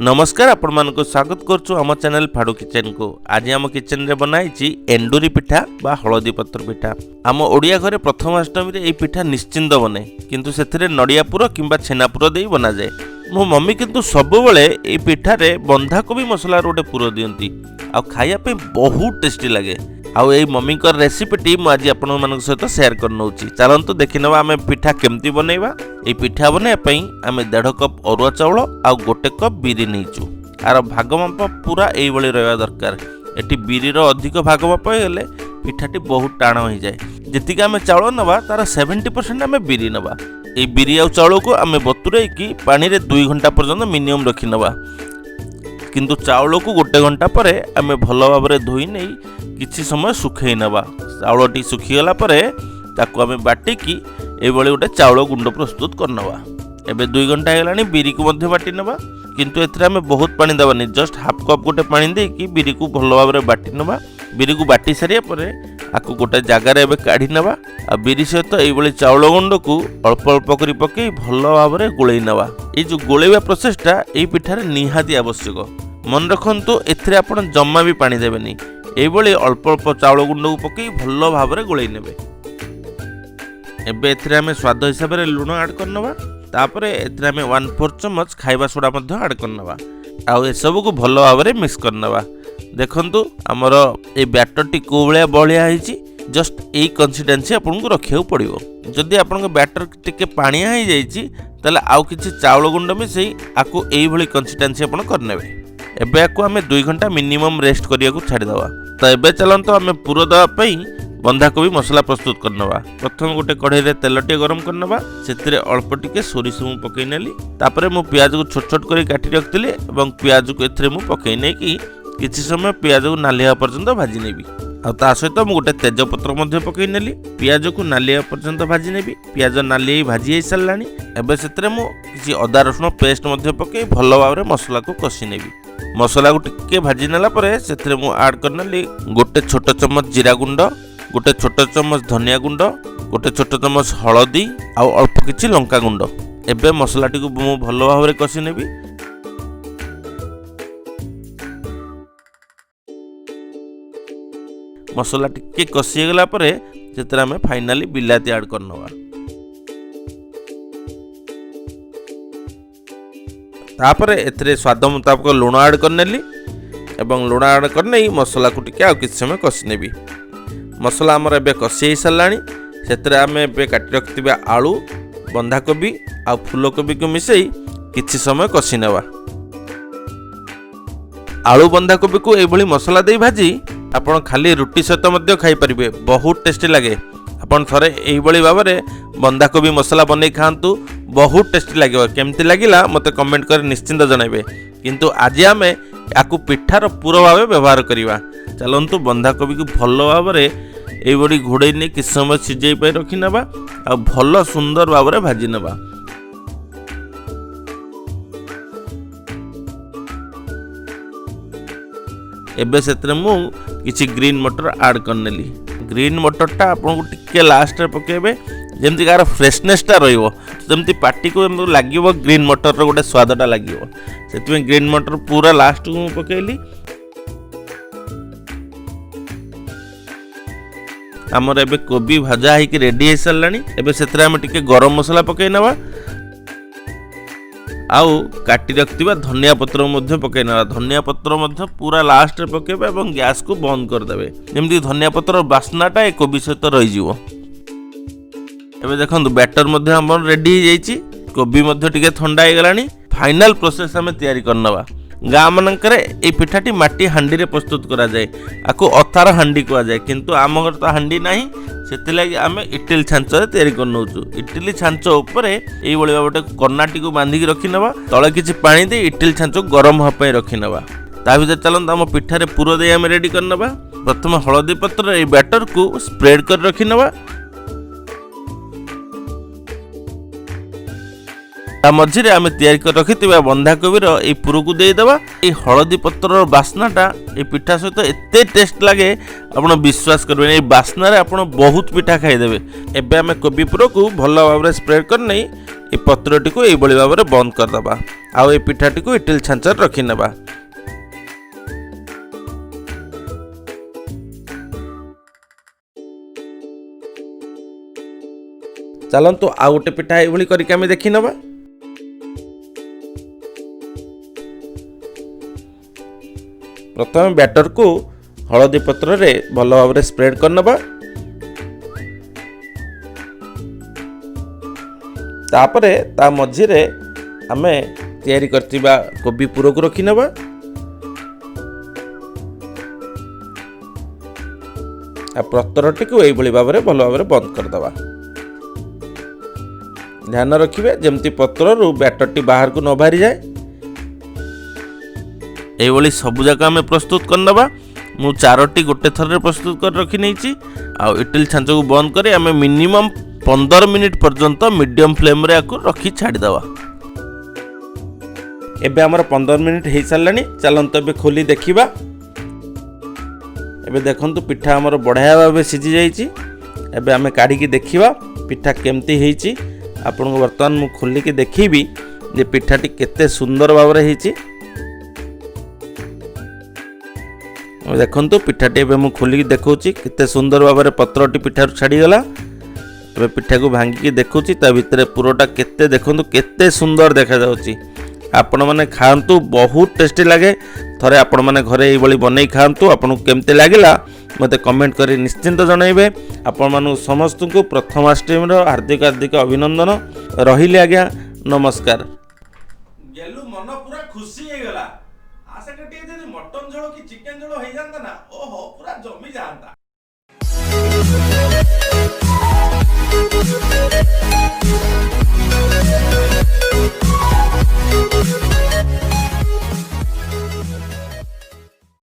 ନମସ୍କାର, ଆପଣମାନଙ୍କୁ ସ୍ୱାଗତ କରୁଛୁ ଆମ ଚ୍ୟାନେଲ ଫାଡୁ କିଚେନକୁ। ଆଜି ଆମ କିଚେନରେ ବନାହେଇଛି ଏଣ୍ଡୁରି ପିଠା ବା ହଳଦୀ ପତ୍ର ପିଠା। ଆମ ଓଡ଼ିଆ ଘରେ ପ୍ରଥମାଷ୍ଟମୀରେ ଏହି ପିଠା ନିଶ୍ଚିନ୍ତ ବନେ, କିନ୍ତୁ ସେଥିରେ ନଡ଼ିଆ ପୁର କିମ୍ବା ଛେନା ପୁର ଦେଇ ବନାଯାଏ। ମୋ ମମି କିନ୍ତୁ ସବୁବେଳେ ଏଇ ପିଠାରେ ବନ୍ଧାକୋବି ମସଲାର ଗୋଟେ ପୁର ଦିଅନ୍ତି ଆଉ ଖାଇବା ପାଇଁ ବହୁତ ଟେଷ୍ଟି ଲାଗେ। ଆଉ ଏଇ ମମିଙ୍କର ରେସିପିଟି ମୁଁ ଆଜି ଆପଣମାନଙ୍କ ସହିତ ସେୟାର କରିନେଉଛି। ଚାଲନ୍ତୁ ଦେଖିନେବା ଆମେ ପିଠା କେମିତି ବନେଇବା। ଏଇ ପିଠା ବନେଇବା ପାଇଁ ଆମେ 1.5 କପ୍ ଅରୁଆ ଚାଉଳ ଆଉ 1 କପ୍ ବିରି ନେଇଛୁ। ଆର ଭାଗ ମାପ ପୁରା ଏଇଭଳି ରହିବା ଦରକାର। ଏଠି ବିରିର ଅଧିକ ଭାଗ ମାପ ହେଇଗଲେ ପିଠାଟି ବହୁତ ଟାଣ ହୋଇଯାଏ। ଯେତିକି ଆମେ ଚାଉଳ ନେବା, ତାର 70% ଆମେ ବିରି ନେବା। ଏଇ ବିରି ଆଉ ଚାଉଳକୁ ଆମେ ବତୁରେଇକି ପାଣିରେ 2 ଘଣ୍ଟା ପର୍ଯ୍ୟନ୍ତ ମିନିମମ୍ ରଖିନେବା। କିନ୍ତୁ ଚାଉଳକୁ 1 ଘଣ୍ଟା ପରେ ଆମେ ଭଲ ଭାବରେ ଧୋଇ ନେଇ କିଛି ସମୟ ଶୁଖେଇ ନେବା। ଚାଉଳଟି ଶୁଖିଗଲା ପରେ ତାକୁ ଆମେ ବାଟିକି ଏଇଭଳି ଗୋଟେ ଚାଉଳ ଗୁଣ୍ଡ ପ୍ରସ୍ତୁତ କରିନେବା। ଏବେ 2 ଘଣ୍ଟା ହେଇଗଲାଣି, ବିରିକୁ ମଧ୍ୟ ବାଟି ନେବା। କିନ୍ତୁ ଏଥିରେ ଆମେ ବହୁତ ପାଣି ଦେବାନି, ଜଷ୍ଟ ହାଫ୍ କପ୍ ଗୋଟେ ପାଣି ଦେଇକି ବିରିକୁ ଭଲ ଭାବରେ ବାଟି ନେବା। ବିରିକୁ ବାଟି ସାରିବା ପରେ ଆକୁ ଗୋଟେ ଜାଗାରେ ଏବେ କାଢ଼ି ନେବା ଆଉ ବିରି ସହିତ ଏଇଭଳି ଚାଉଳ ଗୁଣ୍ଡକୁ ଅଳ୍ପ ଅଳ୍ପ କରି ପକାଇ ଭଲ ଭାବରେ ଗୋଳେଇ ନେବା। ଏଇ ଯେଉଁ ଗୋଳେଇବା ପ୍ରୋସେସଟା ଏଇ ପିଠାରେ ନିହାତି ଆବଶ୍ୟକ। ମନେ ରଖନ୍ତୁ, ଏଥିରେ ଆପଣ ଜମା ବି ପାଣି ଦେବେନି। ଏଇଭଳି ଅଳ୍ପ ଅଳ୍ପ ଚାଉଳ ଗୁଣ୍ଡକୁ ପକାଇ ଭଲ ଭାବରେ ଗୋଳେଇ ନେବେ। ଏବେ ଏଥିରେ ଆମେ ସ୍ୱାଦ ହିସାବରେ ଲୁଣ ଆଡ଼୍ କରିନେବା। ତାପରେ ଏଥିରେ ଆମେ 1/4 ଚାମଚ ଖାଇବା ସୋଡ଼ା ମଧ୍ୟ ଆଡ଼୍ କରିନେବା ଆଉ ଏସବୁକୁ ଭଲ ଭାବରେ ମିକ୍ସ କରିନେବା। ଦେଖନ୍ତୁ, ଆମର ଏଇ ବ୍ୟାଟରଟି କେଉଁ ଭଳିଆ ବଳିଆ ହେଇଛି। ଜଷ୍ଟ ଏଇ କନସିଷ୍ଟେନ୍ସି ଆପଣଙ୍କୁ ରଖିବାକୁ ପଡ଼ିବ। ଯଦି ଆପଣଙ୍କ ବ୍ୟାଟର ଟିକେ ପାଣିଆ ହେଇଯାଇଛି, ତାହେଲେ ଆଉ କିଛି ଚାଉଳ ଗୁଣ୍ଡ ମିଶାଇ ଆକୁ ଏଇଭଳି କନସିଷ୍ଟେନ୍ସି ଆପଣ କରିନେବେ। ଏବେ ଆକୁ ଆମେ 2 ଘଣ୍ଟା ମିନିମମ୍ ରେଷ୍ଟ କରିବାକୁ ଛାଡ଼ିଦେବା। ତ ଏବେ ଚାଲନ୍ତୁ ଆମେ ପୁର ଦେବା ପାଇଁ ବନ୍ଧାକୋବି ମସଲା ପ୍ରସ୍ତୁତ କରିନେବା। ପ୍ରଥମେ ଗୋଟେ କଢ଼େଇରେ ତେଲ ଟିକେ ଗରମ କରିନେବା। ସେଥିରେ ଅଳ୍ପ ଟିକେ ସୋରିଷ ମୁଁ ପକାଇ ନେଲି। ତାପରେ ମୁଁ ପିଆଜକୁ ଛୋଟ ଛୋଟ କରି କାଟି ରଖିଥିଲି ଏବଂ ପିଆଜକୁ ଏଥିରେ ମୁଁ ପକାଇ ନେଇକି କିଛି ସମୟ ପିଆଜକୁ ନାଲି ହେବା ପର୍ଯ୍ୟନ୍ତ ଭାଜି ନେବି। ଆଉ ତା ସହିତ ମୁଁ ଗୋଟେ ତେଜପତ୍ର ମଧ୍ୟ ପକାଇ ନେଲି। ପିଆଜକୁ ନାଲି ହେବା ପର୍ଯ୍ୟନ୍ତ ଭାଜି ନେବି। ପିଆଜ ନାଲି ହେଇ ଭାଜି ହେଇସାରିଲାଣି। ଏବେ ସେଥିରେ ମୁଁ କିଛି ଅଦା ରସୁଣ ପେଷ୍ଟ ମଧ୍ୟ ପକାଇ ଭଲ ଭାବରେ ମସଲାକୁ କଷି ନେବି। ମସଲାକୁ ଟିକେ ଭାଜି ନେଲା ପରେ ସେଥିରେ ମୁଁ ଆଡ଼୍ କରିନେଲି ଗୋଟେ ଛୋଟ ଚାମଚ ଜିରା ଗୁଣ୍ଡ, ଗୋଟେ ଛୋଟ ଚାମଚ ଧନିଆ ଗୁଣ୍ଡ, ଗୋଟେ ଛୋଟ ଚାମଚ ହଳଦୀ ଆଉ ଅଳ୍ପ କିଛି ଲଙ୍କା ଗୁଣ୍ଡ। ଏବେ ମସଲାଟିକୁ ମୁଁ ଭଲ ଭାବରେ କଷି ନେବି। ମସଲା ଟିକେ କଷି ହେଇଗଲା ପରେ ସେଥିରେ ଆମେ ଫାଇନାଲି ବିଲାତି ଆଡ଼୍ କରିନେବା। ତାପରେ ଏଥିରେ ସ୍ୱାଦ ମୁତାବକ ଲୁଣ ଆଡ଼୍ କରିନେଲି ଏବଂ ଲୁଣ ଆଡ଼୍ କରିନେଇ ମସଲାକୁ ଟିକେ ଆଉ କିଛି ସମୟ କଷି ନେବି। ମସଲା ଆମର ଏବେ କଷି ହେଇସାରିଲାଣି। ସେଥିରେ ଆମେ ଏବେ କାଟି ରଖିଥିବା ଆଳୁ, ବନ୍ଧାକୋବି ଆଉ ଫୁଲକୋବିକୁ ମିଶାଇ କିଛି ସମୟ କଷି ନେବା। ଆଳୁ ବନ୍ଧାକୋବିକୁ ଏଇଭଳି ମସଲା ଦେଇ ଭାଜି ଆପଣ ଖାଲି ରୁଟି ସହିତ ମଧ୍ୟ ଖାଇପାରିବେ, ବହୁତ ଟେଷ୍ଟି ଲାଗେ। ଆପଣ ଥରେ ଏଇଭଳି ଭାବରେ ବନ୍ଧାକୋବି ମସଲା ବନେଇ ଖାଆନ୍ତୁ, ବହୁତ ଟେଷ୍ଟି ଲାଗିବ। କେମିତି ଲାଗିଲା ମୋତେ କମେଣ୍ଟ କରି ନିଶ୍ଚିନ୍ତ ଜଣାଇବେ। କିନ୍ତୁ ଆଜି ଆମେ ୟାକୁ ପିଠାର ପୁର ଭାବେ ବ୍ୟବହାର କରିବା। ଚାଲନ୍ତୁ ବନ୍ଧାକୋବିକୁ ଭଲ ଭାବରେ ଏଇଭଳି ଘୋଡ଼େଇ ନେଇ କିଛି ସମୟ ସିଝେଇ ପାଇଁ ରଖିନେବା ଆଉ ଭଲ ସୁନ୍ଦର ଭାବରେ ଭାଜି ନେବା। ଏବେ ସେଥିରେ ମୁଁ କିଛି ଗ୍ରୀନ୍ ମଟର ଆଡ଼୍ କରିନେଲି। ଗ୍ରୀନ୍ ମଟରଟା ଆପଣଙ୍କୁ ଟିକେ ଲାଷ୍ଟରେ ପକାଇବେ, ଯେମିତି କାହାର ଫ୍ରେଶନେସ୍ଟା ରହିବ, ଯେମିତି ପାଟିକୁ ଏମିତି ଲାଗିବ, ଗ୍ରୀନ୍ ମଟରର ଗୋଟେ ସ୍ୱାଦଟା ଲାଗିବ। ସେଥିପାଇଁ ଗ୍ରୀନ୍ ମଟର ପୁରା ଲାଷ୍ଟକୁ ମୁଁ ପକାଇଲି। ଆମର ଏବେ କୋବି ଭଜା ହେଇକି ରେଡ଼ି ହେଇସାରିଲାଣି। ଏବେ ସେଥିରେ ଆମେ ଟିକେ ଗରମ ମସଲା ପକାଇ ନେବା ଆଉ କାଟି ରଖିଥିବା ଧନିଆ ପତ୍ର ମଧ୍ୟ ପକାଇ ନେବା। ଧନିଆ ପତ୍ର ମଧ୍ୟ ପୁରା ଲାଷ୍ଟରେ ପକାଇବେ ଏବଂ ଗ୍ୟାସକୁ ବନ୍ଦ କରିଦେବେ, ଯେମିତି ଧନିଆ ପତ୍ର ବାସ୍ନାଟା ଏ କୋବି ସହିତ ରହିଯିବ। ଏବେ ଦେଖନ୍ତୁ, ବ୍ୟାଟର ମଧ୍ୟ ଆମର ରେଡ଼ି ହେଇଯାଇଛି, କୋବି ମଧ୍ୟ ଟିକେ ଥଣ୍ଡା ହେଇଗଲାଣି। ଫାଇନାଲ ପ୍ରୋସେସ୍ ଆମେ ତିଆରି କରିନେବା। ଗାଁ ମାନଙ୍କରେ ଏଇ ପିଠାଟି ମାଟି ହାଣ୍ଡିରେ ପ୍ରସ୍ତୁତ କରାଯାଏ, ଆକୁ ଅଥାର ହାଣ୍ଡି କୁହାଯାଏ। କିନ୍ତୁ ଆମ ଘରେ ତ ହାଣ୍ଡି ନାହିଁ, ସେଥିଲାଗି ଆମେ ଇଟିଲି ଛାଞ୍ଚରେ ତିଆରି କରିନେଉଛୁ। ଇଟିଲି ଛାଞ୍ଚ ଉପରେ ଏଇଭଳି ଭାବେ ଗୋଟେ କନାଟିକୁ ବାନ୍ଧିକି ରଖିନେବା। ତଳେ କିଛି ପାଣି ଦେଇ ଇଟିଲି ଛାଞ୍ଚକୁ ଗରମ ହେବା ପାଇଁ ରଖିନେବା। ତା ଭିତରେ ଚାଲନ୍ତୁ ଆମ ପିଠାରେ ପୁର ଦେଇ ଆମେ ରେଡ଼ି କରିନେବା। ପ୍ରଥମେ ହଳଦୀ ପତ୍ର ଏଇ ବ୍ୟାଟରକୁ ସ୍ପ୍ରେଡ୍ କରି ରଖିନେବା। ତା ମଝିରେ ଆମେ ତିଆରି କରି ରଖିଥିବା ବନ୍ଧାକୋବିର ଏଇ ପୁରକୁ ଦେଇଦେବା। ଏଇ ହଳଦୀ ପତ୍ରର ବାସ୍ନାଟା ଏଇ ପିଠା ସହିତ ଏତେ ଟେଷ୍ଟ ଲାଗେ, ଆପଣ ବିଶ୍ୱାସ କରିବେନି। ଏଇ ବାସ୍ନାରେ ଆପଣ ବହୁତ ପିଠା ଖାଇଦେବେ। ଏବେ ଆମେ କୋବି ପୁରକୁ ଭଲ ଭାବରେ ସ୍ପ୍ରେଡ୍ କରିନେଇ ଏଇ ପତ୍ରଟିକୁ ଏଇଭଳି ଭାବରେ ବନ୍ଦ କରିଦେବା। ଆଉ ଏ ପିଠାଟିକୁ ଇଟିଲି ଛାଞ୍ଚରେ ରଖିନେବା। ଚାଲନ୍ତୁ, ଆଉ ଗୋଟେ ପିଠା ଏଇଭଳି କରିକି ଆମେ ଦେଖିନେବା। ପ୍ରଥମେ ବ୍ୟାଟରକୁ ହଳଦୀ ପତ୍ରରେ ଭଲ ଭାବରେ ସ୍ପ୍ରେଡ୍ କରିନେବା। ତାପରେ ତା ମଝିରେ ଆମେ ତିଆରି କରିଥିବା କୋବି ପୁରକୁ ରଖିନେବା। ଆଉ ପତ୍ରଟିକୁ ଏଇଭଳି ଭାବରେ ଭଲ ଭାବରେ ବନ୍ଦ କରିଦେବା। ଧ୍ୟାନ ରଖିବେ ଯେମିତି ପତ୍ରରୁ ବ୍ୟାଟରଟି ବାହାରକୁ ନ ବାହାରିଯାଏ। ଏଇଭଳି ସବୁଯାକ ଆମେ ପ୍ରସ୍ତୁତ କରିନେବା। ମୁଁ 4ଟି ଗୋଟେ ଥରରେ ପ୍ରସ୍ତୁତ କରି ରଖିନେଇଛି। ଆଉ ଇଟିଲି ଛାଞ୍ଚକୁ ବନ୍ଦ କରି ଆମେ ମିନିମମ୍ 15 ମିନିଟ୍ ପର୍ଯ୍ୟନ୍ତ ମିଡ଼ିୟମ୍ ଫ୍ଲେମ୍ରେ ୟାକୁ ରଖି ଛାଡ଼ିଦେବା। ଏବେ ଆମର 15 ମିନିଟ୍ ହେଇସାରିଲାଣି। ଚାଲନ୍ତୁ ଏବେ ଖୋଲି ଦେଖିବା। ଏବେ ଦେଖନ୍ତୁ, ପିଠା ଆମର ବଢ଼ିଆ ଭାବେ ସିଝି ଯାଇଛି। ଏବେ ଆମେ କାଢ଼ିକି ଦେଖିବା ପିଠା କେମିତି ହେଇଛି। ଆପଣଙ୍କୁ ବର୍ତ୍ତମାନ ମୁଁ ଖୋଲିକି ଦେଖିବି ଯେ ପିଠାଟି କେତେ ସୁନ୍ଦର ଭାବରେ ହେଇଛି। ଦେଖନ୍ତୁ, ପିଠାଟି ଏବେ ମୁଁ ଖୋଲିକି ଦେଖାଉଛି, କେତେ ସୁନ୍ଦର ଭାବରେ ପତ୍ରଟି ପିଠାରୁ ଛାଡ଼ିଗଲା। ଏବେ ପିଠାକୁ ଭାଙ୍ଗିକି ଦେଖୁଛି, ତା ଭିତରେ ପୁରଟା କେତେ, ଦେଖନ୍ତୁ କେତେ ସୁନ୍ଦର ଦେଖାଯାଉଛି। ଆପଣମାନେ ଖାଆନ୍ତୁ, ବହୁତ ଟେଷ୍ଟି ଲାଗେ। ଥରେ ଆପଣମାନେ ଘରେ ଏଇଭଳି ବନେଇ ଖାଆନ୍ତୁ। ଆପଣଙ୍କୁ କେମିତି ଲାଗିଲା ମୋତେ କମେଣ୍ଟ କରି ନିଶ୍ଚିନ୍ତ ଜଣାଇବେ। ଆପଣମାନଙ୍କୁ ସମସ୍ତଙ୍କୁ ପ୍ରଥମାଷ୍ଟମୀର ହାର୍ଦ୍ଦିକ ହାର୍ଦ୍ଦିକ ଅଭିନନ୍ଦନ। ରହିଲି ଆଜ୍ଞା, ନମସ୍କାର। ଗେଲୁ ମନ ପୁରା ଖୁସି ହେଇଗଲା। ସେଟା ଟିକେ ଯଦି ମଟନ ଝୋଳ କି ଚିକେନ ଝୋଳ ହେଇଯାନ୍ତା ନା, ଓହୋ, ପୁରା ଜମି ଯାଆନ୍ତା।